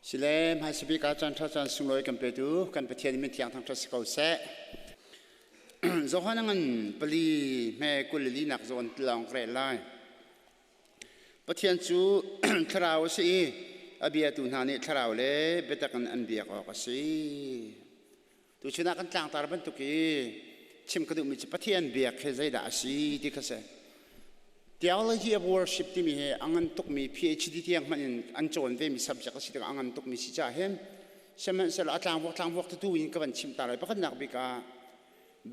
Sile hmaisabik ah caan ṭha caan sunglawi kan petu kan Pathian min thiang thangṭhat si ko seh. Johan ngan pali hme 24 nak zawn lawng ka rel lai. Pathian cu thlarau a si i a biatu hna nih thlarau le biatak in an biak awk a si. Tuchun ah kan tlangtar bantuk i chim ka duhmi cu Pathian biak hi zeidah a si ti kha si. Theology of worship timi hi a ngan tukmi PhD tiang hmanh in an cawn vemi subject a si tikah a ngan tukmi si caah hin sihmanhsehlaw a tlangvuak tlangvuak tu in ka van chim ta lai. Pakhatnak bik ah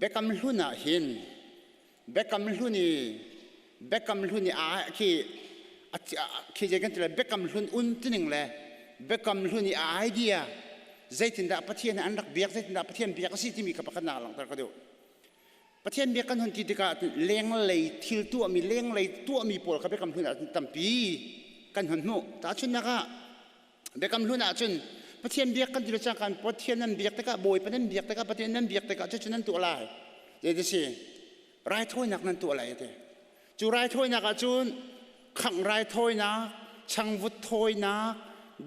Biakam Hlun ah hin Biakam Hlun i Biakam Hlun i a khi khi zei kan ti lai Biakam Hlun un tining le Biakam Hlun i a idea zeitindah Pathian an rak biak, zeitindah Pathian biak a si timi kha pakhatnak langhter ka duh. Pathian biak kan hun ti tikah lenglei thil tuahmi, lenglei tuahmi pawl kha Biakam Hlun ah tampi kan hun hmuh. Tahchunhnak ah Biakam Hlun ahcun Pathian biak kan ti le cangka Pathian nan biak tikah, Bawipa nan biak tikah, Pathian nan biak tikah cucu nan tuah lai. Zei si? Raithawinak nan tuah lai a ti. Cu raithawinak ahcun khangh raithawinak, changvut thawinak,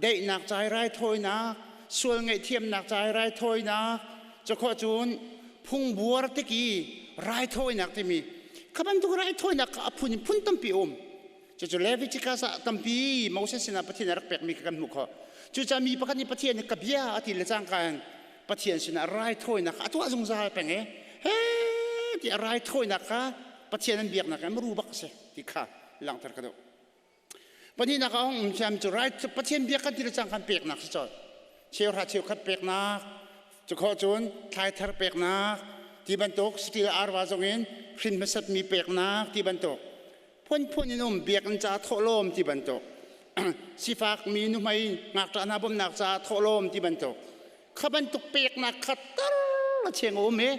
daihnak ca i raithawinak, sual ngaihthiamnak ca i raithawinak, cukhawh cun phungbuar tik i raithawinak timi kha bantuk raithawinak kha a phun in phun tampi a um. Cucu Leviticus ah tampi Moses sinah Pathian a rak pekmi kha kan hmuh khawh. Cucaah mi pakhat nih Pathian nih ka bia a ti le cangka in Pathian sinah raithawinak kha a tuah zungzal peng i he ti a raithawinak kha Pathian an biaknak in muru bak a si ti kha langhter ka duh. Pahnihnak ah hong um thiam cu rai Pathian biak kan ti le cangka peknak si colh. Cheuhra cheukhat peknak, cukhawh cun thlaithar peknak ti bantuk satil arva zong in hrin hmasatmi peknak ti bantuk phunphun in um biakinn ca thawhlawm ti bantuk sifak mi nuhmei ngakṭah hna bawmhnak ca thawhlawm ti bantuk kha bantuk peknak kha tar a cheng a um i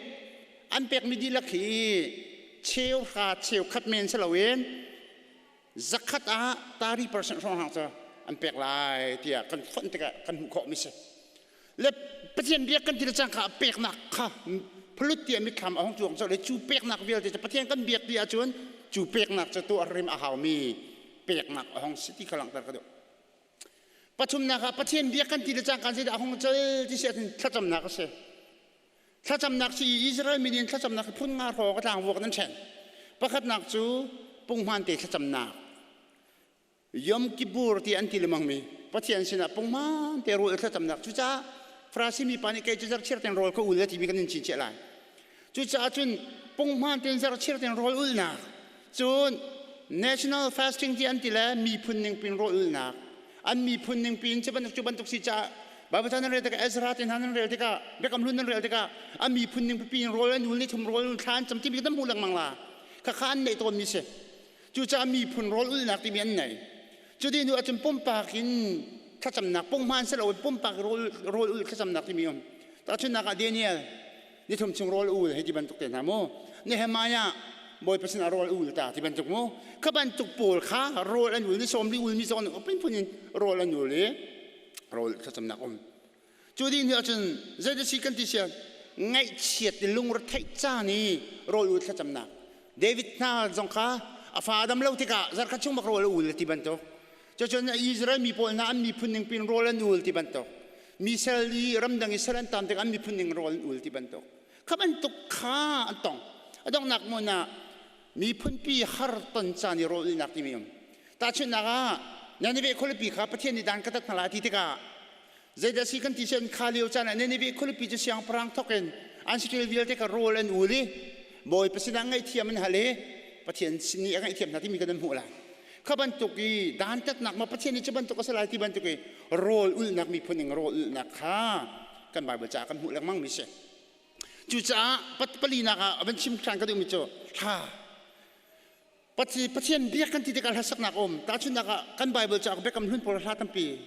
an pekmi dihlak hi cheuhra cheukhat men si loin 100 ah 30% hrawng cu an pek lai tiah kan fonh tikah kan hmuh khawh mi si. Le Pathian biak kan ti le cangka peknak kha phalut tiah mitthlam a hung cuang colh i cu peknak vialte cu Pathian kan biak ti ahcun cu peknak cu tuah rim a haumi peknak a hung si ti kha langhter ka duh. Pathumnak ah Pathian biak kan ti le cangka zeidah a hung cel ti si ahcun thlacamnak a si. Thlacamnak si Israel mi nih thlacamnak phun nga hrawng a tlangvuak nan ṭhen. Pakhatnak cu punghman te thlacamnak. Yom Kippur ti an ti lengmang mi Pathian sinah punghman te rawl thlacamnak. Cucaah Farasi mi pa nih kei cu zarhchir ten rawl ka ul timi kan in chinchet lai. Cucaah cun punghman ten zarhchir ten rawl ulnak cun national fasting ti an ti le miphun ning pin rawl ulnak an miphun ning pin cu bantuk cu bantuk si caah Bible ca nan rel tikah Ezra te hna nan rel tikah Biakam Hlun nan rel tikah an miphun ning pipi in rawl an ul ni thum rawl ul thla an cam timi kan hmuh lengmang la khakha an neih tawnmi si. Cucaah miphun rawl ulhnak timi an nei. Cu ti hnu ahcun pumpak in thlacamnak, punghman si loin pumpak rawl, rawl ulh thlacamnak timi um. Tahchunhnak ah Daniel nithum chung rawl ul hei ti bantuk te hna mu. Nehemiah Bawipa sinah rawl ul ta ti bantuk mu. Kha bantuk pawl kha rawl an ul ni 40 ulmi zong an phunphun in rawl an ul i rawl thlacamnak um. Cu dih hnu ahcun zeidah si kan ti sian ngaihchiat i lungretheih caan i rawl ul thlacamnak. David hna zong kha a fa a dam lo tikah zarkhat chung bak rawl a ul ti bantuk. Cucun Israel mi pawl hna an miphun ning pin rawl an ul ti bantuk. Mi sal i ramdang i sal an tam tikah an miphun ning rawl an ul ti bantuk. Kha bantuk kha an tong. A donghnak hmun ah miphunpi har ton caan i rawl ulnak timi um. Tahchunhnak ah Nineveh khualipi kha Pathian nih dan ka tat hna lai ti tikah Zeidah si kan ti sian kha lio caan ah Nineveh khualipi cu siangpahrang thawk in an saṭil vialte kha rawl an ul i Bawipa sinah ngaihthiam an hal i Pathian sin nih a ngaihthiam hna timi kan an hmuh lai. Kha bantuk i dantatnak ma Pathian nih cu bantuk a si lai ti bantuk i rawl ulhnak miphun ning rawl ulhnak kha kan Bible caah kan hmuh lengmang mi si. Cucaah palinak ah van chim ṭhan ka duhmi cu hla Pathian biak kan ti tikah hlasaknak a um. Tahchunhnak ah kan Bible cauk Biakam Hlun pawl hla tampi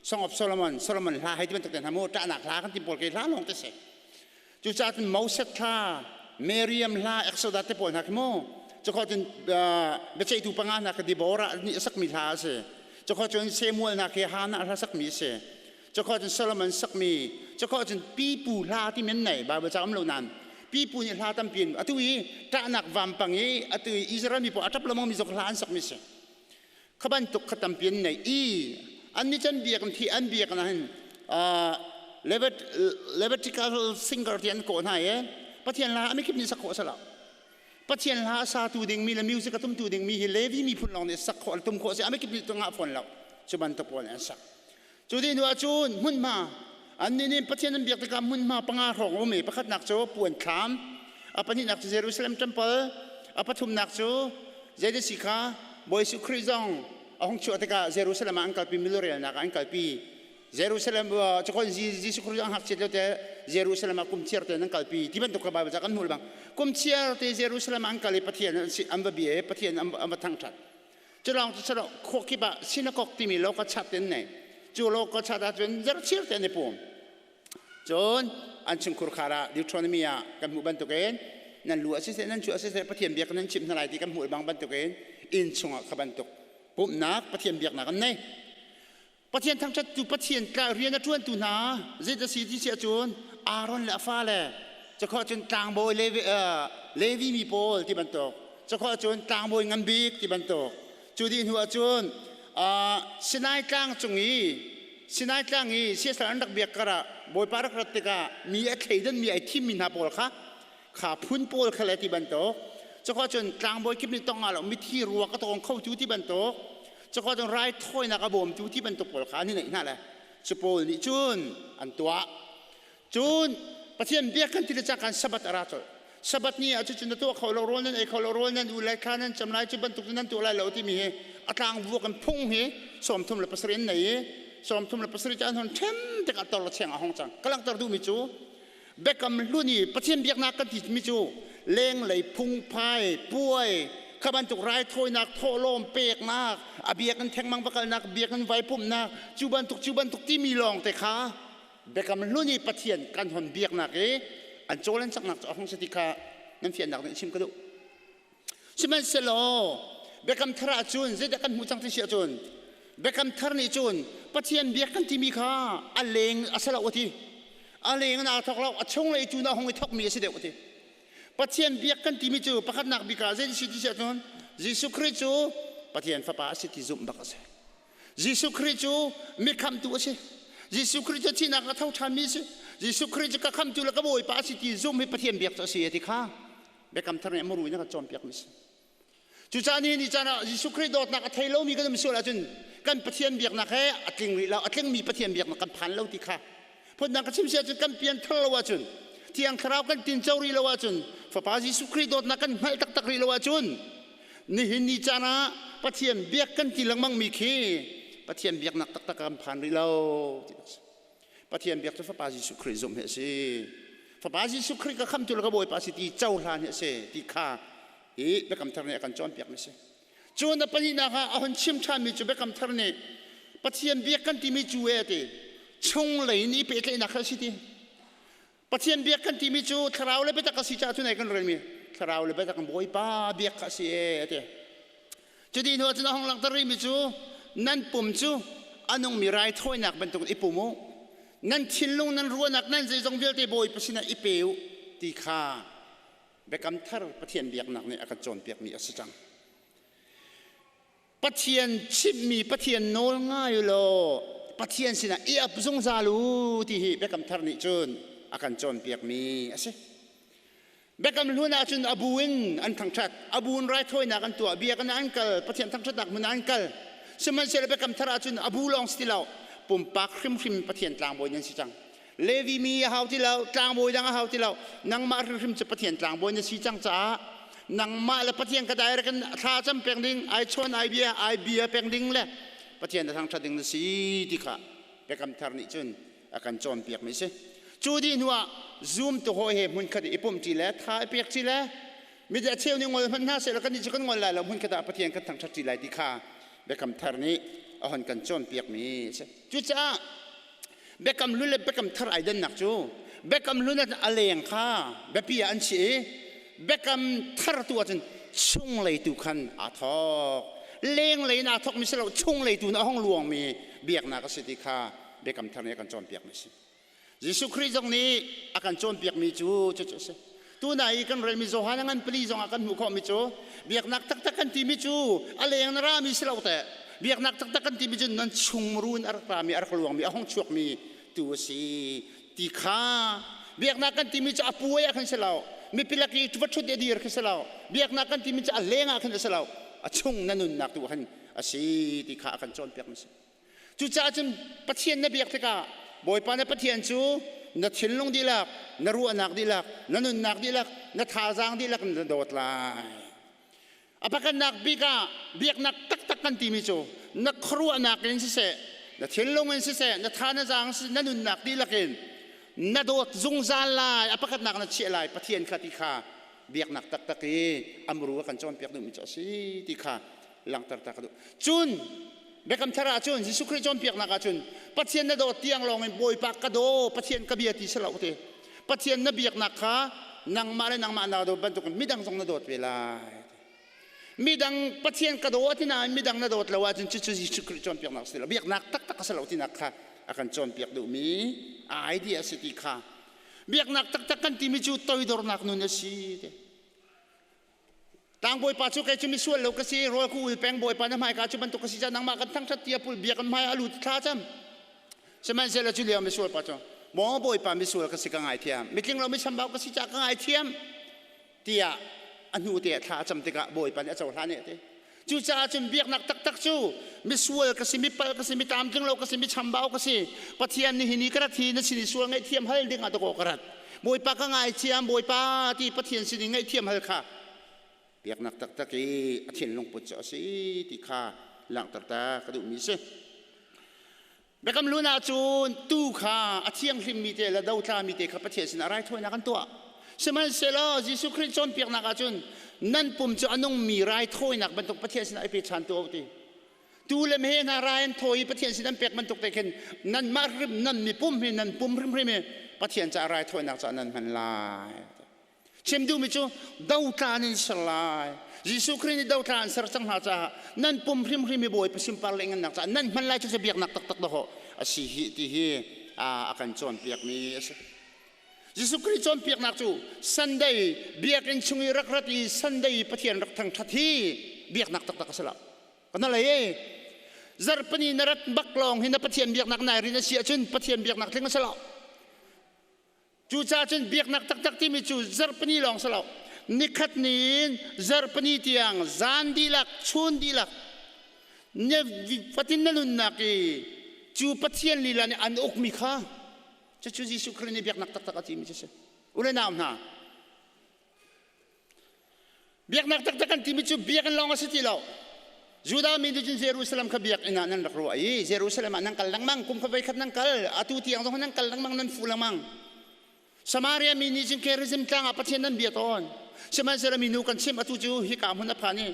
Song of Solomon, Solomon hla hei ti bantuk te hna mu ṭahnak hla kan ti pawl ke hla lawng te si. Cucaah cun Moses hla, Miriam hla, Exodus te pawl hna khi mu. Cukhawh cun biaceihtu panga hna khi Deborah nih a sakmi hla a si. Cukhawh cun Samuel hna khi Hannah hla sakmi a si. Cukhawh cun Solomon sakmi, cukhawh cun pipu hla ti men nei Bible ca um lo nain pipu nih hla tampi in atu i ṭahnak vampang i atu i Israel mi pawl a ṭap lengmang mi zong hla an sakmi si. Kha bantuk kha tampi an nei i An nih cun biak thi an biak na hin Levitical singer ti an kawh hna i Pathian hla amikip nih sak khawh a si lo. Pathian hla a satu dingmi le music a tumtu dingmi hi Levi miphun lawng nih sak khawh tum khawh a si. Amikip nih ngah fawn lo. Cu bantuk pawl an sak. Cu dih hnu ahcun hmunhma annih nih Pathian an biak tikah hmunhma panga hrawng a um i pakhatnak cu puan thlam, a pahnihnak cu Jerusalem Temple, a pathumnak cu zeidah si kha Bawi Jesuh Khrih zong a hung chuah tikah Jerusalem ah an kalpi milurelnak ah an kalpi. Jerusalem cakon Jesuh Khrih zong ngakchiat lio te Jerusalem ah kum chiar te an kalpi ti bantuk kha Bible ca kan hmuh bang kum chiar te Jerusalem ah an kal i Pathian an va bia i Pathian an va thangṭhat. Culawng cu salo khua kip ah sinakok timi lo ka chat in nei. Cu lo ka chat ahcun zerchir te an i pum. Cun an chungkhur khar ah Deuteronomy ah kan hmuh bantukin nan lu a siseh nan chu a siseh Pathian biak nan chimh hna lai ti kan hmuh bang bantukin inn chungah kha bantuk pumhnak Pathian biaknak an nei. Pathian thangṭhattu Pathian tla rian a ṭuantu hna zei a si ti si ahcun Aaron le a fale cakhawh cun tlangbawi Levi, Levi mi pawl ti bantuk cakhawh cun tlangbawi ngan bik ti bantuk cu dih hnu ahcun Sinai tlang cung i Sinai tlang i siasal an rak biak karah Bawipa rak rat tikah mi a thleidan mi ai thimmi hna pawl kha kha phun pawl kha le ti bantuk cuka cun tlangbawi kip nih tong lo mithi ruak a tawng kho tu ti bantuk cuka cun raithawinak a bawmtu ti bantuk pawl kha an i neih hna le cu pawl nih cun an tuah. Cun Pathian biak kan ti le cangkan Sabbath a ra colh. Sabbath ni ah cucun na tuah kho lo, rawl nan ei kho lo, rawl nan u lai, thla nan cam lai, cu bantuk nan tuah lai lo timi hi a tlang vuak in phung hi 37 an nei i 37 cu an hon ṭhem tikah tor le cheng a hong cang. Ka langhter duhmi cu Biakam hlun i Pathian biaknak kan timi cu lenglei phungphai, puai, kha bantuk raithawinak, thawhlawm peknak, a biakinn thengmang va kalnak, biakinn vai pumhnak, cu bantuk cu bantuk timi lawng te kha Biakam hlun i Pathian kan hon biaknak i an cawl an caknak cu a hung si ti kha nan fiannak nih chim ka duh. Sihmanhsehlaw Biakam thar ah cun zeidah kan hmuh cang ti si ahcun Biakam thar nih cun Pathian biak kan timi kha a leng a si lo a ti. A leng in aa thawk lo, a chunglei tu na hung i thawkmi a si deuh a ti. Pathian biak kan timi cu pakhatnak bik ah zei si ti si ahcun Jesuh Khrih cu Pathian Fapa a si ti zumh bak a si. Jesuh Khrih cu mi khamhtu a si. Jesuh Khrih cu thihnak a tho ṭhanmi a si. Jesuh Khrih cu ka khamhtu le ka Bawipa a si ti zumh hi Pathian biak cu a si a ti kha Biakam Thar nih a muru in a kan cawnpiakmi a si. Cucaah nihin ni caan ah Jesuh Khrih dawtnak a thei lomi kan um sual ahcun kan Pathian biaknak he a tling rih lo, a tlingmi Pathian biaknak kan phan lo ti kha phundang ka chim si ahcun kan pian thar lo ahcun Thiang Thlarau kan tinco rih lo ahcun Fapa Jesuh Khrih dawtnak kan hngalh taktak rih lo ahcun nihin ni caan ah Pathian biak kan ti lengmang mi khi Pathian biaknak taktak kan phan rih lo. Pathian biak cu Fapa Jesuh Khrih zumh hi a si. Fapa Jesuh Khrih ka khamtu le ka Bawipa a si ti cohlan hi a si ti kha hi Biakam Thar nih a kan cawnpiakmi a si. Cun a pahnihnak ah a hun chim ṭhanmi cu Biakam Thar nih Pathian biak kan timi cu e a ti. Chunglei in i pehtlaihnak kha a si ti. Pathian biak kan timi cu thlarau le biatak a si caah cun ei kan relmi thlarau le biatak in Bawipa biak kha a si e a ti. Cuti hnu ahcun a hung langhter rihmi cu nan pum cu a nungmi raithawinak bantukin i pum u. Nan thinlung, nan ruahnak, nan zeizong vialte Bawipa sinah i pe u ti kha Biakam Thar Pathian biaknak nih a kan cawnpiakmi a si cang. Pathian chimhmi Pathian nawl ngai u law Pathian sinah i ap zungzal u ti hi Biakam Thar nih cun a kan cawnpiakmi a si. Biakam Hlun ah cun a bu in an thangṭhat, a bu in raithawinak an tuah, biakinn ah an kal, Pathian thangṭhatnak hmun ah an kal. Sihmanhsehlaw Biakam Thar ah cun a bu lawng si ti lo, pumpak hrimhrim Pathian tlangbawi nan si cang. Levi mi a hau ti lo, tlangbawi dang a hau ti lo. Nangmah hrimhrim cu Pathian tlangbawi na si cang caah nangmah le Pathian ka direct in thla cam peng ding, ai chawn ai bia, ai bia peng ding le Pathian na thangṭhat ding na si ti kha Biakam Thar nih cun a kan cawnpiakmi si. Cu dih hnu ah zumtu hawi he hmunkhat i pumhṭi le tha i pekṭi le mi a cheu nih ngol hmanh hna sehlaw kannih cu kan ngol lai lo, hmunkhat ah Pathian kan thangṭhatṭi lai ti kha Biakam Thar nih a hon kan cawnpiakmi a si. Cucaah Biakam Hlun le Biakam Thar ai dannak cu Biakam Hlun ah a leng kha biapi ah an chiah i Biakam Thar tu ahcun chunglei tu khan aa thawk. Lenglei in aa thawkmi si lo, chunglei tu in a hung luangmi biaknak a si ti kha Biakam Thar nih a kan cawnpiakmi a si. Jesuh Khrih zong nih a kan cawnpiakmi cu cucu a si. Tuna i kan relmi Johan a ngan pali zong ah kan hmuh khawhmi cu biaknak taktak kan timi cu a leng na rami si lo teh. Biaknak taktak kan timi cu nan chungmuru in a rak rami, a rak luangmi, a hung chuakmi tu a si ti kha. Biaknak kan timi cu a puai ah khan si lo, mipi lak i va ṭhut i a dir khi si lo. Biaknak kan timi cu a leng ah khan a si lo, a chung na nunnak tu khan a si ti kha a kan cawnpiak mi si. Cucaah cun Pathian na biak tikah Bawipa na Pathian cu na thinlung dihlak, na ruahnak dihlak, na nunnak dihlak, na thazaang dihlak in na dawt lai. A pakhatnak bik ah biaknak taktak kan timi cu na khuaruahnak in siseh, na thinlung in siseh, na tha na zaang siseh, na nunnak dihlak in na dawt zungzal lai. A pakhatnak na chiah lai Pathian kha ti kha biaknak taktak i amru a kan cawnpiak duhmi cu a si ti kha langhter ta ka duh. Cun Biakam Thar ah cun Jesuh Khrih cawnpiaknak ah cun Pathian na dawt tiang lawng in Bawipa ka daw, Pathian ka bia ti si lo ti. Pathian na biaknak kha nangmah le nangmah naa dawt bantukin midang zong na dawt ve lai. Midang Pathian ka daw ti nain midang na dawt lo ahcun cucu Jesuh Khrih cawnpiaknak a si lo. Biaknak taktak a si lo tinak kha a kan cawnpiak duhmi idea a si ti kha. Biaknak taktak kan timi cu toidornak nun a si ti. Tlangbawipa cu kei cu misual lo ka si, rawl ku ul peng Bawipa na hmaika cu bantuk ka si caah nangmah kan thangṭhat ti a pul bia kan hmai a lut thla cam. Sihmanhsehlaw cu lio misual pa cu maw Bawipa misual ka si ka ngaithiam, mitling lo michambau ka si caah ka ngaithiam tiah a hnu te ah thla a cam tikah Bawipa nih a cohlan eh ti. Cucaah cun biaknak taktak cu misual ka si, mipal ka si, mitlamtling lo ka si, michambau ka si. Pathian nih hi ni ka rat hi na sin i sual ngaihthiam hal ding ah dakaw ka rat. Bawipa ka ngaithiam, Bawipa ti Pathian sin i ngaihthiam hal kha biaknak taktak i a thinlung put cu a si ti kha langhter ta ka duhmi si. Biakam hlun ah cun tuu kha a thianghlimmi te le dotlami te kha Pathian sinah raithawinak an tuah. Sihmanhsehlaw Jesuh Khrih cawnpiaknak ah cun nan pum cu a nungmi raithawinak bantuk Pathian sinah i pe ṭhan tuah u ti. Tu le meheh hna rai an thawi i Pathian sin an pek bantuk te khin nanmah hrim nan mipum hi nan pum hrimhrim hi Pathian caah raithawinak caah nan hman lai. Chim duhmi cu dotla nan ser lai. Jesuh Khrih nih dotla an ser cang hna caah nan pum hrimhrim hi Bawipa sinpar le ngannak caah nan hman lai cu biaknak taktak dahawh a si hi ti hi a kan cawnpiakmi a si. Jesuh Khrih cawnpiaknak cu Sunday biakinn chung i rak rat i Sunday Pathian rak thangṭhat hi biaknak taktak a si lo. Kana lei e zarhpini na rat bak lawng hi na Pathian biaknak nai rin a si ahcun Pathian biaknak tling a si lo. Cucaah cun biaknak taktak timi cu zarhpini lawng si lo. Nikhat ni in zarhpini tiang zan dihlak, chun dihlak na fatin na nunnak i cu Pathian lila nih an ukmi kha cucu Jesuh Khrih nih biaknak taktak a timi cu si. U le nau hna, Biaknak taktak kan timi cu biakinn lawng a si ti lo. Judah mi nih cun Jerusalem kha biakinn ah nan rak ruah i Jerusalem ah nan kal lengmang, kum kha voikhat nan kal, atu tiang zong nan kal lengmang, nan fu lengmang. Samaria mi nih cun Gerizim tlang ah Pathian nan bia tawn. Sihmanhsehlaw minu kan chimh atu cu hika hmun a phan i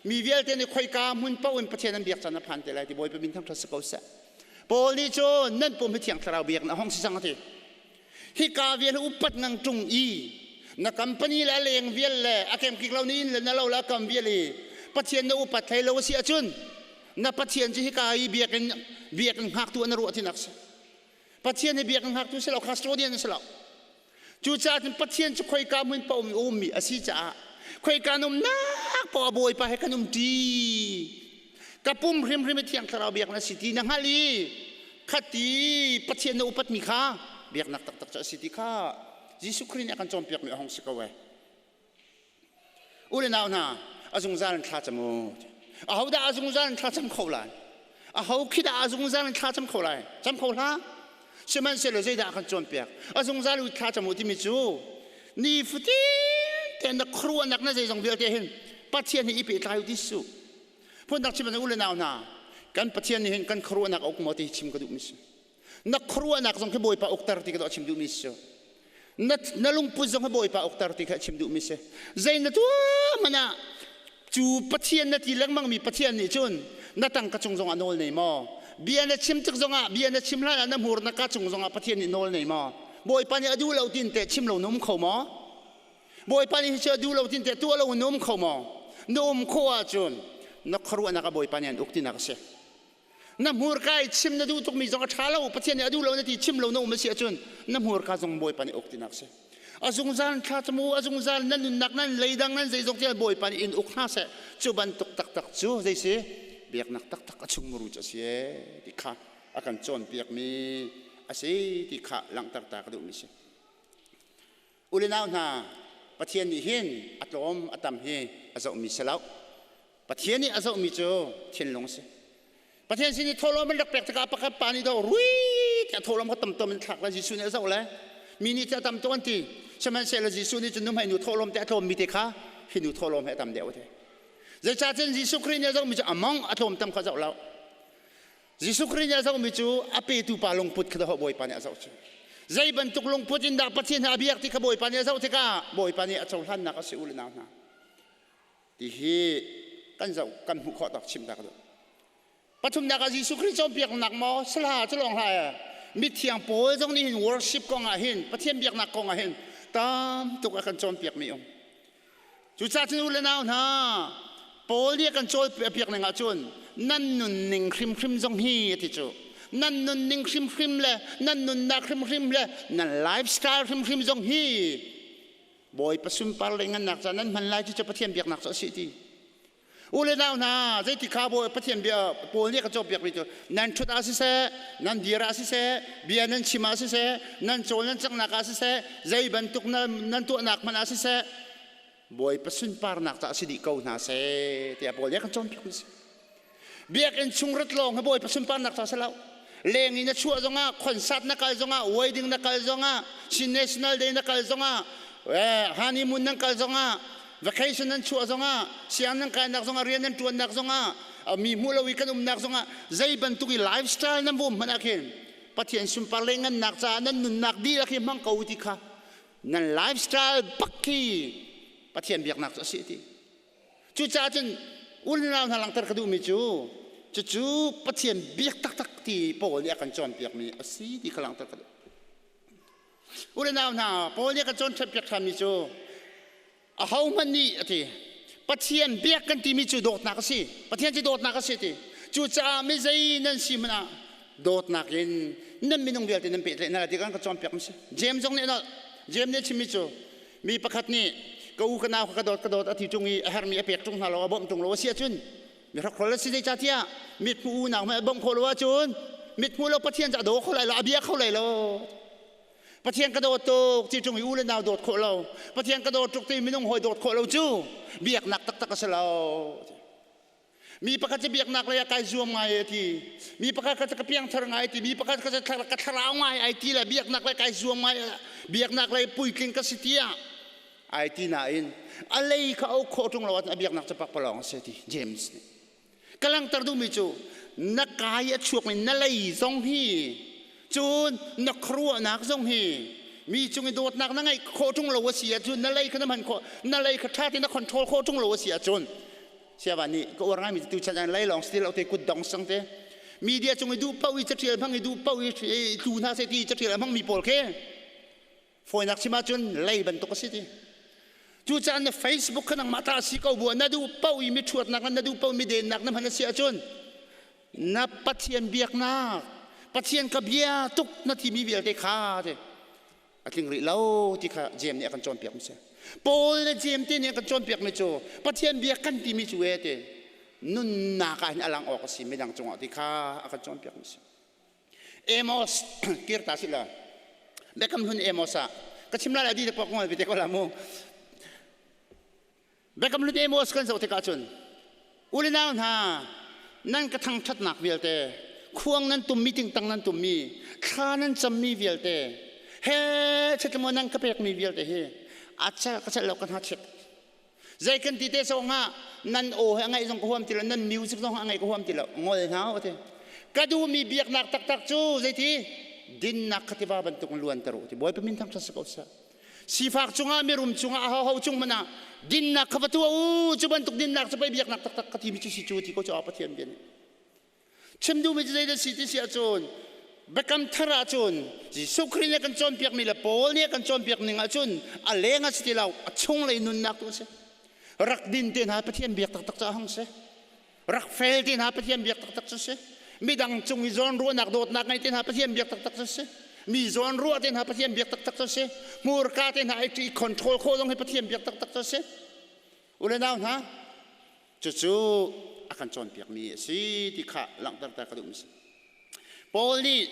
mi vialte nih khoika hmun paoh in Pathian an biak caan a phan te lai ti Bawipa min thangṭhat si ko seh. Paul nih cun nan pum hi Thiang Thlarau biakinn a hong si cang a ti. Hika vial upat ngang ṭung i na company le a leng vial le a kemkik lo ni inn le na lo le a kam vial i Pathian na upat hlei lo a si ahcun na Pathian cu hika i biakinn biakinn hngaktu an ruah tinak si. Pathian hi biakinn hngaktu si lo, custodian si lo. Cucaah cun Pathian cu khoika hmun paoh um ummi a si caah khoika na umnak paoh a Bawipa he kan um ṭi. Ka pum hrimhrim i Thiang Thlarau biak na si ti na hngalh i khati Pathian na upatmi kha biaknak taktak cu a si ti kha Jesuh Khrih nih a kan cawnpiakmi a hung si ko e. U le nau hna, a zungzal in thla cam u. Ahodah a zungzal in thla cam kho lai? Aho khi dah a zungzal in thla cam kho lai? Cam kho hlah. Sihmanhsehlaw zeidah a kan cawnpiak? A zungzal u thla cam u timi cu ni fatin te na khuaruahnak na zeizong vialte hin Pathian hi i pehtlai u ti su. Phundang chim u le nau hna, kan Pathian nih hin kan khuaruahnak a uk maw ti hi chim ka duhmi si. Na khuaruahnak zong khi Bawipa ukter ti ka duh chim duhmi si. Na, na lungput zong hi Bawipa ukter ti kha chim duhmi si. Zei na tuah hmanh ah cu Pathian na ti lengmangmi Pathian nih cun na tangka cung zong ah nawl nei maw? Bia na chim tik zongah bia na chim hlan ah na hmur na ka cung zongah Pathian nih nawl nei maw? Bawipa nih a duh lo tin teh chim lo na um kho maw? Bawipa nih hi cu a duh lo tin teh tuah lo na um kho maw? Na um khawh ahcun na khuaruahnak ah Bawipa nih an uk tinak a si. Na hmurka i chim na duh tukmi zong a ṭha lo, Pathian nih a duh lo na ti chim lo na um a si ahcun na hmurka zong Bawipa nih uk tinak a si. A zungzal thla cam u, a zungzal nan nunnak nan leidang nan zeizong tiah Bawipa nih in uk hna seh. Cu bantuk taktak cu zei si? Biaknak taktak a chungmuru cu a si ee ti kha a kan cawnpiakmi a si ti kha langhter ta ka duhmi si. U le nau hna, Pathian nih hin a tlawm a tam hi a zohmi si lo. Pathian nih a zohmi cu thinlung a si. Pathian sin i thawhlawm an rak pek tikah pakhat pa nih do rui tiah thawhlawm kha tamtom in thlak le Jesuh nih a zoh le mi nih cu a tam tuk an ti. Sihmanhsehlaw Jesuh nih cun nuhmei nu thawhlawm te a tlawmmi te kha hi nu thawhlawm hi a tam deuh te. Zeicahtiah Jesuh Khrih nih a zohmi cu a mong a tlawm tam kha zoh lo. Jesuh Khrih nih a zohmi cu a petu pa lungput kha dawh Bawipa nih a zoh cu. Zei bantuk lungput in dah Pathian he a biak ti kha Bawipa nih a zoh tikah Bawipa nih a cohlannak a si u le nau hna. Ti hi kan zoh kan hmuh khawh tak chim ta ka duh. Pathumnak ah Jesuh Khrih cawnpiaknak maw sala cu lawng hlah mithiang Paul zong nih hin worship kong ah hin Pathian biaknak kong ah hin tam tuk a kan cawnpiakmi um. Cucaah cun u le nau hna Paul nih a kan cawnpiak ning ahcun nan nunning hrimhrim zong hi a ti cu nan nunning hrimhrim le nan nunnak hrimhrim le nan lifestyle hrimhrim zong hi Bawipa sunpar le ngannak ca nan hman lai cu Pathian biaknak cu a si ti. U le nau hna, zeiti kha Bawi Pathian bia Paul nih a ka cawnpiakmi cu nan ṭhut ah siseh, nan dir ah siseh, bia nan chim ah siseh, nan cawl nan cangnak ah siseh, zei bantuk nan tuahnak hmanh ah siseh, Bawipa sunparnak ca si dih ko hna seh tiah Paul nih a kan cawnpiakmi a si. Biakinn chung rat lawng hi Bawipa sunparnak ca si lo. Leng in na chuah zongah, concert na kal zongah, wedding na kal zongah, Chin National Day na kal zongah, honeymoon nan kal zongah, vacation nan chuah zongah, siang nan kainak zongah, rian nan ṭuannak zongah, mi hmuh lo i kan umnak zongah, zei bantuk i lifestyle nan vum hmanh ah khin Pathian sunpar le ngannak caah nan nunnak dihlak hi hmang ko ti kha nan lifestyle bak khi Pathian biaknak cu a si ti. Cucaah cun unau hna langhter ka duhmi cu cucu Pathian biak taktak ti Paul nih a kan cawnpiakmi a si ti kha langhter ka duh. U le nau hna, Paul nih a kan cawnpiak ṭhanmi cu ahohmanh nih a ti Pathian biak kan timi cu dawtnak a si. Pathian cu dawtnak a si ti. Cucaah mi zei nan si hmanh ah dawtnak in nan minung vialte nan pehtlaih hna lai ti kan ka cawnpiak mi si. James zong nih James nih a chimmi cu Mi pakhat nih ka u ka nau kha ka dawt ka dawt a ti ṭung i a herhmi a pek ṭung hna lo a bawmh ṭung lo a si ahcun mi hrokhrol a si zeicahtiah mithmuh unau hmanh a bawmh khawh lo ahcun mithmuh lo Pathian cu a daw kho lai lo a bia kho lai lo. Pathian ka dawt tuk ti ṭung i u le nau dawt khawh lo Pathian ka dawt tuk ti minung hawi dawt khawh lo cu biaknak taktak a si lo. Mi pakhat cu biaknak lei ah kai zuam ngai a ti. Mi pakhat kha cu ka piangthar ngai a ti. Mi pakhat kha cu ka thlarau ngai ai ti le biaknak lei kai zuam ngai biaknak lei puitling ka si tiah ai ti nain a lei kha au khawh ṭung lo ahcun a biaknak cu pakpalawng a si ti James nih. Ka langhter duhmi cu na kai a chuakmi na lei zong hi cun na khuaruahnak zong hi mi cung i dawtnak na ngeih khawh ṭung lo a si ahcun na lei kha na hman khawh na lei kha ṭha tein na control khawh ṭung lo a si ahcun Siava nih ka uar ngaimi tu chan ah lei lawng si lo te kut dong sang te media cung i duh paoh i catial hmang i duh paoh i tlu hna seh ti catial a hmangmi pawl khi fawinak chim ahcun lei bantuk a si ti cucaah na Facebook kha nangmah ta si ko bu na duh paoh i mi ṭhuatnak na duh paoh mi dennak na hman a si ahcun na Pathian biaknak Pathian ka bia tuk na timi vialte kha te a tling rih lo ti kha Jeim nih a kan cawnpiak mi si. Paul le Jeim te nih a kan cawnpiak mi cu Pathian bia kan timi cu e ti nunnak ah hin a lang awk a si midang cungah ti kha a kan cawnpiak mi si. Amos kir ta si la Biakam hlun Amos ah ka chim lai la di te pok ngol te ko la mu Biakam hlun Amos kan zoh tikah cun u le nau hna nan ka thangṭhatnak vialte khuang nan tummi tingtang nan tummi thla nan cammi vialte he chetlamu nan ka pekmi vialte hi a cel ka cel lo ka hna chit zei kan ti te zong ah nan aw he a ngaih zong ka huam ti lo nan music zong a ngaih ka huam ti lo ngol hna u ti ka duhmi biaknak taktak cu zeiti dinnak kha tiva bantuk in luanter u ti Bawipa min thangṭhat si ko seh Sifak cungah mirum cungah ahoho cung hmanh ah dinnak kha va tuah u cu bantuk dinnak cu pei biaknak taktak ka timi cu si cu ti ko cu Pathian bia nih chim duhmi cu zeidah si ti si ahcun biakam thar ahcun Jesuh Khrih nih a kan cawnpiakmi le Paul nih a kan cawnpiak ning ahcun a leng a si ti lo a chunglei nunnak tu a si rak din te hna Pathian biak taktak cu a hung si rak fel te hna Pathian biak taktak cu si midang cung i zawn ruahnak dawtnak ngei te hna Pathian biak taktak cu si mi zawn ruah te hna Pathian biak taktak cu si hmurka te hna i control khawh zong hi Pathian biak taktak cu si u le nau hna cucu a kan cawnpiakmi a si ti kha langhter ta ka duhmi si. Paul nih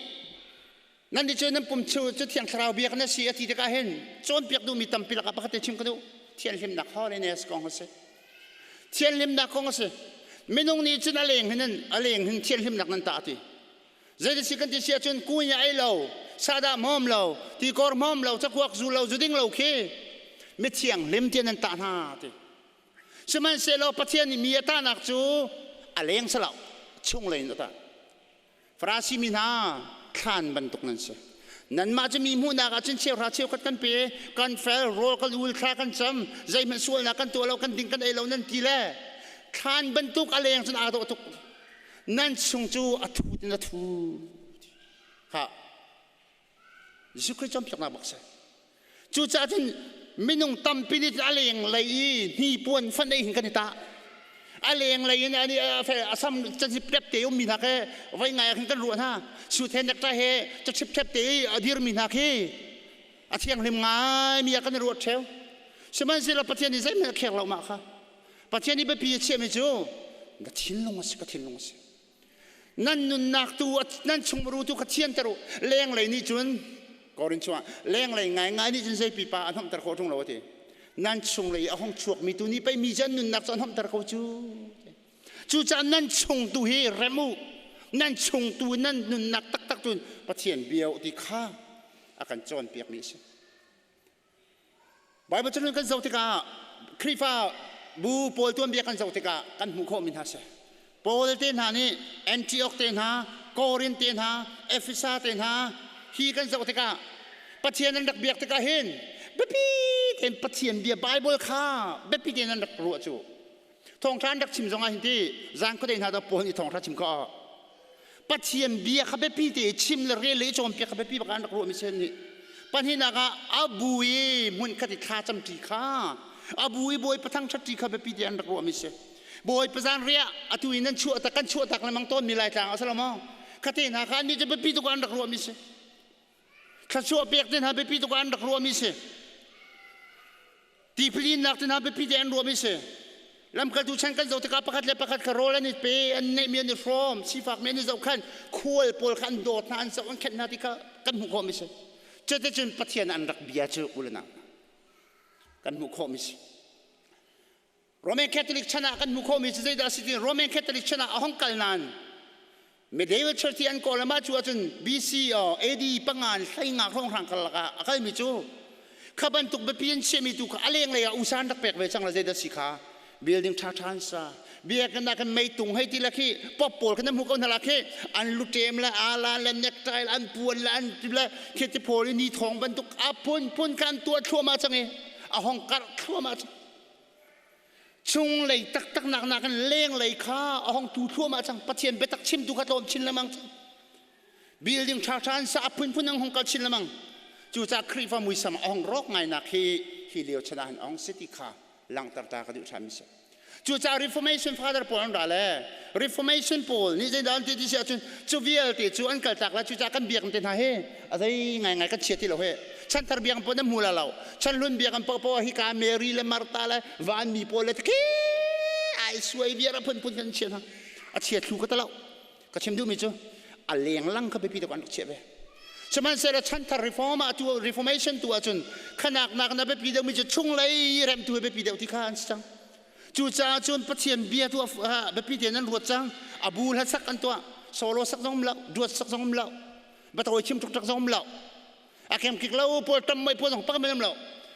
nan nih cu nan pum cu cu Thiang Thlarau biak na si a ti tikah hin cawnpiak duhmi tampi lakah pakhat te chim ka duh. Thianhlimnak holiness kong a si. Thianhlimnak kong a si. Minung nih cun a leng hin a leng hin thianhlimnak nan tah ti. Zeiti kan ti si ahcun kunya ei lo, sadah hmawm lo, tikor hmawm lo, cakuak zu lo, zu ding lo khi mithianghlim tiah nan tah hna ti. Sihmanhsehlaw Pathian nih mi a tahnak cu a leng si lo, chunglei in a tah. Farasi mi hna thlan bantuk nan si. Nanmah cu mi hmuhnak ah cun cheuhra cheukhat kan pe, kan fel, rawl kan ul, thla kan cam, zeihmanh sualnak kan tuah lo, kan ding kan ei lo nan ti le thlan bantuk a leng cun aa dawh tuk. Nan chung cu a thut in a thu. Ha. Jesuh Khrih cawnpiaknak bak si. Cucaah cun minung tampi nih a lenglei i hnipuan fan ei hin kan i tah. A lenglei in a sam cazip tep te ummi hna khi voi ngai ah khin kan ruah hna. Suit he necktie he cachip tep te i a dirmi hna khi a thianghlim ngaimi ah kan i ruat ṭheo. Sihmanhsehlaw Pathian nih zeihmanh a khek lo mah kha. Pathian nih biapi a chiahmi cu na thinlung a si, ka thinlung a si. Nan nunnak tu nan chungmuru tu kha thianter u. Lenglei nih cun Korin chungah lenglei ngaingai nih cun zei pipa a hnomhter khawh ṭung lo a ti. Nan chunglei a hung chuakmi tu nih pei mi cu an nunnak cu a hnomhter ko cu. Cucaah nan chung tu hi rem u. Nan chung tu nan nunnak taktak cun Pathian bia u ti kha a kan cawnpiakmi a si. Bible cun kan zoh tikah Khrihfa bu pawl tuanbia kan zoh tikah kan hmuh khawhmi hna si. Paul te hna nih Antioch te hna, Korin te hna, Efesa te hna hi kan zoh tikah Pathian an rak biak tikah hin biapi tein Pathian bia Bible kha biapi tein an rak ruah cu. Thawngṭha an rak chim zongah hin ti zan khuadei hna Paul nih thawngṭha chim kha Pathian bia kha biapi te chim le rel le i cawnpiak kha biapi bak an rak ruahmi si nih. Pahnihnak ah a bu i hmunkhat i thla camṭi kha a bu i Bawipa thangṭhatṭi kha biapi te an rak ruahmi si. Bawipa zanriah atu in nan chuah tak kan chuah tak lengmang tawnmi Laitlang a si lo maw? Khate hna kha annih cu biapi tuk an rak ruahmi si. Thluachuah pek te hna biapi tuk an rak ruahmi si. Tiphilinnak te hna biapi te an ruahmi si. Lamkaltu chan kan zoh tikah pakhat le pakhat kha rawl an i pe, an neihmi an i hrawm, sifakmi an i zohkhan, khual pawl kha an dawt hna, an zoh an khenh hna ti kha kan hmuh khawhmi si. Cuticun Pathian an rak bia cu u le nau kan hmuh khawhmi si. Roman Catholic chan ah kan hmuh khawhmi cu zeidah a si ti Roman Catholic chan ah a hong kal nain Medieval Church ti an kawl mah cu ahcun BC or AD pangan hleinga hrawnghrang karlak ah a kalmi cu kha bantuk biapi an chiahmi tu kha a lenglei ah usa an rak pek ve cang la zeidah si kha building ṭha ṭha an sa biakinn ah khan meitung hei ti la khi pop pawl khan an hmu ko hna la khi an luṭem le ala le necktie le an puan le an le khi ti pawl i ni thawng bantuk a phunphun kha an tuah thluahmah cang i a hong karh thluahmah cang Chunglei taktak nak nakin lenglei kha a hong tu thluahmah cang. Pathian biatak chimtu kha tlawm chin lengmang cang. Building ṭhaṭha an sa a phunphun an hong kal chin lengmang. Cucaah Khrihfa muisam a hong rawk ngainak hi hi lio chan ah hin a hong si ti kha langhter ta ka duh ṭhan mi si. Cucaah Reformation Father pawl an ra le Reformation pawl nih zeidah an ti ti si ahcun cu vialte cu an kaltak la cucaah kan biakinn te hna hi a zei ngaingai kan chia ti lo hi. Chanthar biakinn pawl nan hmu la lo. Chanhlun biakinn paohpaoh ah hika Mary le Martha le vanmi pawl le khi ai suai viar a phunphun kan chia hna. A chia thlu ka ta lo. Ka chim duhmi cu a lenglang kha biapi tuk an rak chiah ve. Sihmanhsehlaw chanthar reform ah tu reformation tu ahcun khanak nak na biapi deuhmi cu chunglei remtu hi biapi deuh ti kha an si cang. Cucaah cun Pathian bia tu biapi tein an ruat cang. A bu hla sak an tuah. Solo sak zong um lo, duat sak zong um lo, batawi chim tuk zong um lo. A kemkik lo pawl tam mai pawl zong pak men um lo.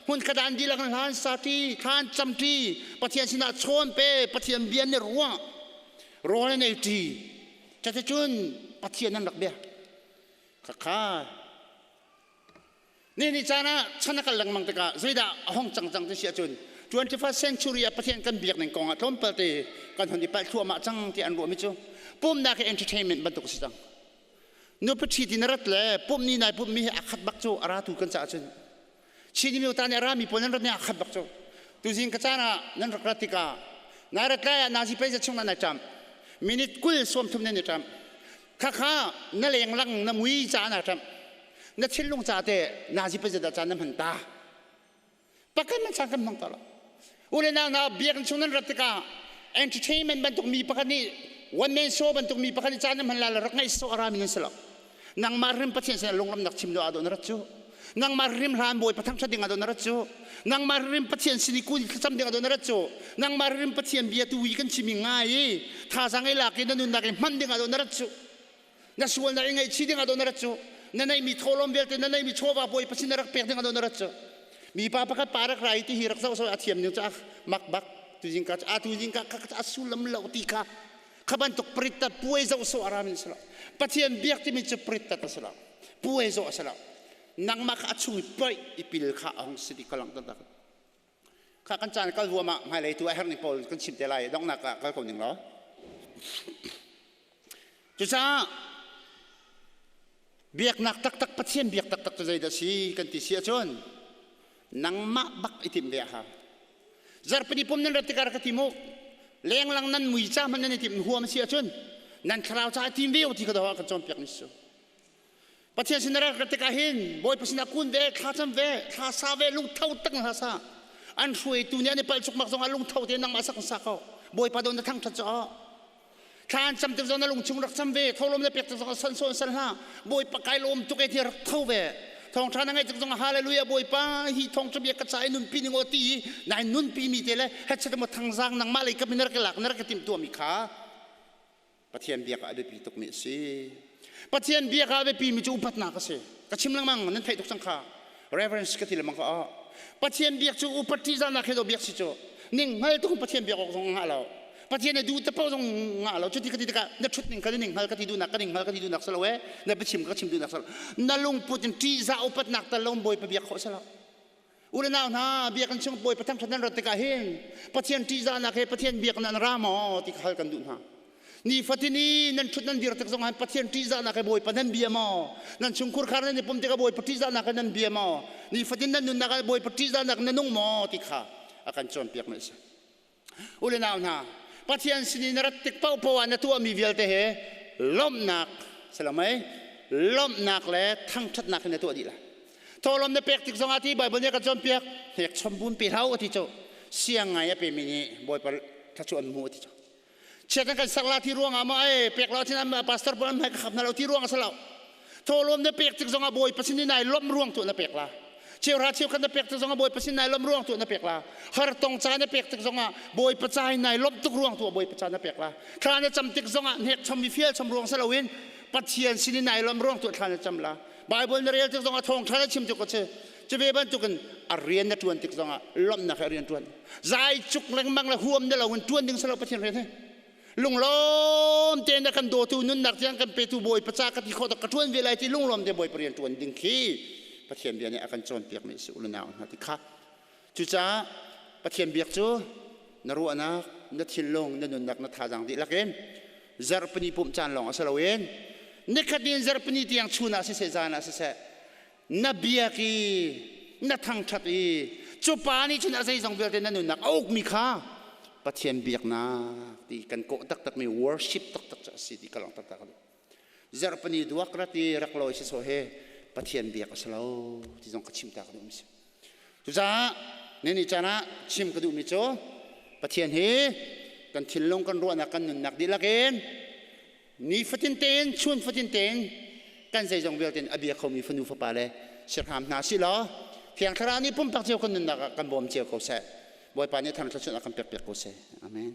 Hmun khat an dihlak in hlan sa ṭi, thlan cam ṭi, Pathian sinah chawn pe, Pathian bia nih ruah, rawl an ei ṭi. Cuticun Pathian an rak bia. Khakha Ni ni caan ah chan a kal lengmang tikah zeidah a hong cang cang ti si ahcun 21st century ah Pathian kan biak ning kong ah tlawmpal te kan hon i palh thluahmah cang ti an ruahmi cu pumnak hi entertainment bantuk a si cang. Nupi ṭhi ti na rat le pumh ni nai pumhmi hi a khat bak cu a ratu kan caah cun Chin mi ta nih a rami pawl nan rat ni a khat bak cu. Tuzing ka caan ah nan rak rat tikah nai rat lai ah nazi pei za chung nan ai ṭam. Minute 20 sawmthum nan i ṭam. Khakha na lenglang na mui ca na ṭamh. Na thinlung ca te nazi pazet caan na hman ta. Pakhat man caan kan hmang ta lo. Ule nau na biakinn chung nan rat tikah Entertainment bantuk mi pakhat nih, one man show bantuk mi pakhat nih caan na hman la le rak ngaih sawh a rami nan si lo. Nangmah rim Pathian sinah lunglawmhnak chim do ah na rat cu. Nangmah rim hlan Bawipa thangṭhat ding ah na rat cu. Nangmah rim Pathian sin i kun thlacam ding ah na rat cu. Nangmah rim Pathian bia tu i kan chim i ngai i thazaang i lak i na nunnak i hman ding ah na rat cu. Na sualnak i ngaihchih ding ah na rat cu. Na neihmi thawhlawm vialte, na neihmi chawva Bawipa sin na rak pek ding ah na rat cu. Mipa pakhat pa rak ra i ti hi rak zoh zoh a thiam ning cu a mak bak. Tuzing ka a tuzing ka kha a sullam lo ti kha kha bantuk prit puai zoh sawh a rami si lo. Pathian biak timi cu prit a si lo, puai zoh a si lo. Nangmah kha a chung i poih i pil kha a hung si ti ka langhter tak. Kha kan caan kal vuam ah hmailei tu a herh ning pawl kan chim te lai, donghnak ah kal ko ning law. Cucaah biaknak taktak, Pathian biak taktak cu zeidah si kan ti si ahcun nangmah bak i timh ve a hau. Zarhpini pum nan rat tikah ka ti mu, lenglang nan mui ca hmanh nan i timh huam si ahcun nan thlarau ca i tim ve u ti ka doh ah kan cawnpiak ni su. Pathian sin na rak rat tikah hin Bawipa sinah kun ve, thla cam ve, thla sa ve, lungtho tak na hla sa. An hruaitu nih an i palh cukmak zongah lungtho tein nangmah sak sa ko. Bawipa do na thangṭhat cu. Thla an cam tik zong na lungchung rak cam ve, tholom na pek tik zong san sawn san hlah. Bawipa kai lawm tuk e ti rak tho ve. Thawngṭha na ngaih tik zong hallelujah Bawipa hi thawngṭha bia ka ca i nunpi ning aw ti i nai nunpi mi te le hetchet maw thangzang nangmah lei kap in na rak i lak na rak i timh tuahmi kha Pathian biak ah a biapi tukmi a si. Pathian biak ah a biapi mi cu upatnak a si. Ka chim lengmang, nan theih tuk cang kha. Reverence ka ti lengmang kha. Oh. Pathian biak cu upat ṭihzahnak he do biak si cu. Ning hngal tuk Pathian biak awk zong ngah lo. Pathian na duh te paoh zong ngah lo. Cuti ka ti tikah na ṭhut ning kha na ning hngal ka ti duhnak, ka ning hngal ka ti duhnak si lo e. Na biachim ka chim duhnak si lo. Na lungput in ṭihzah upatnak tal lo Bawipa biak khawh si lo. U le nau hna, biakinn chung Bawipa thangṭhat nan rat tikah hin Pathian ṭihzahnak he Pathian biak nan ra maw ti kha hal kan duh hna. Nifatin i nan ṭhut nan dir tik zong ah Pathian ṭihzahnak he Bawipa nan bia maw? Nan chungkhur khar nan i pum tikah Bawipa ṭihzahnak he nan bia maw? Nifatin nan nunnak ah Bawipa ṭihzahnak na nung maw ti kha a kan cawnpiak mi a si. U le nau hna, Pathian sin i na rat tik paohpaoh ah na tuahmi vialte he lawmhnak silamei lawmhnak le thangṭhatnak in na tuah dih lai. Thawhlawm na pek tik zongah ti Baibal nih a kan cawnpiak, hnekchom bun pe hlah u a ti cu. Siang ngai a pemi nih Bawipa thluachuah an hmu a ti cu. Chiat an kan sak la ti ruangah maw ei pek lo cun pastor pawl an hmai ka khap hna lo ti ruang a si lo. Thawhlawm na pek tik zongah Bawipa sin i nai lawmh ruang tu na pek la. Cheuhra cheukhat na pek tik zongah Bawipa sin nai lawmh ruang tu na pek la. Hartong ca na pek tik zongah Bawipa ca in nai lawmh tuk ruang tu Bawipa ca na pek la. Thla na cam tik zongah hnek chom mi fial chom ruang si loin Pathian sin i nai lawmh ruang tu thla na cam la. Bible na rel tik zongah thawngṭha na chim tik ko che. Cu ve bantukin a rian na ṭuan tik zongah lawmhnak he rian ṭuan. Zai cuk lengmang le huam na loin ṭuan ding si lo Pathian rian hi. Lunglawm tein a kan dawtu, nunnak tiang kan petu Bawipa ca ka ti khawh ka ṭuan ve lai ti lunglawm te Bawipa rian ṭuan ding khi Pathian bia nih a kan cawnpiakmi a si u le nau hna ti kha. Cucaah Pathian biak cu na ruahnak, na thinlung, na nunnak, na thazaang dihlak in zarhpini pumh caan lawng a si loin nikhat in zarhpini tiang chun ah siseh, zan ah siseh na biak i na thangṭhat i cu pa nih cun a zeizong vialte na nunnak a ukmi kha Pathian biaknak ti kan kawh taktakmi worship taktak cu a si ti ka lang taktak a duh. Zarhpini duak rat i rak lawi si sawh he Pathian biak a si lo ti zong ka chim ta ka duhmi si. Cucaah nini caan ah chim ka duhmi cu Pathian hi kan thinlung, kan ruahnak, kan nunnak dihlak in nifatin tein, chun fatin tein kan zeizong vialte in a bia khomi fanu fapa le siarham hna si law Thiang Thlarau nih pumpak cio kan nunnak ah kan bawm cio ko seh. Bawipa nih thang thluachuah a kan pek piak ko seh. Amen.